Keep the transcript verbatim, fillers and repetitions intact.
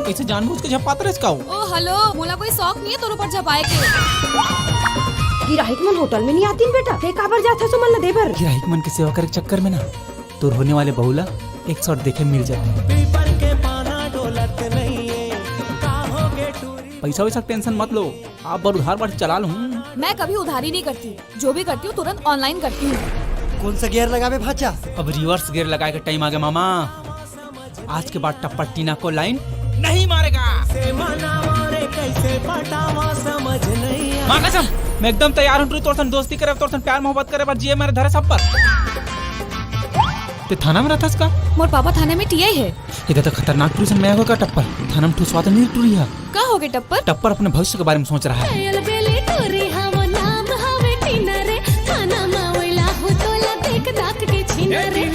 इसे जानबूझ के झपात रहिस का वो? ओ हेलो, मोला कोई शौक नहीं है तोर ऊपर झपाए के। गिराहिक मन होटल में नहीं आतीन बेटा, ते काबर जात हस ओमन ला दे बर? गिराहिक मन के सेवा करे के चक्कर में ना तोर होने वाले बहू ला एक शॉट देखे मिल जाते। पीपर के पाना डोलत नहीं है, का हो गे टूरी? पैसा वैसा टेंशन मत लो, आप बर उधार बर चला लूँ। मैं कभी उधारी नहीं करती, जो भी करती हूँ तुरंत ऑनलाइन करती हूँ। कौन सा गियर लगावे भाचा? अब रिवर्स गियर लगाए के टाइम आ गया मामा। आज के बाद टप्पर टीना को लाइन नहीं मारेगा। से मनावा रे, कैसे पटावा, समझ नहीं आ। माँ कसम, मैं एकदम तैयार हूँ टूरी, तोर सन दोस्ती करे, तोर सन प्यार मोहब्बत करे बर जिए मरे धरे सब पर। ते थाना में रहथस का? मोर पापा थाने में टीआई है। इधर तो खतरनाक टूरी सन में आएगा का टप्पर? थाना में ठुसवा तो नहीं टूरी है? का हो गे टप्पर? टप्पर अपने भविष्य के बारे में सोच रहा है। पायल बेली टूरी हव नाम हवे टीना रे, थाना मा ओइला हो तोला देख दाख के छीना रे।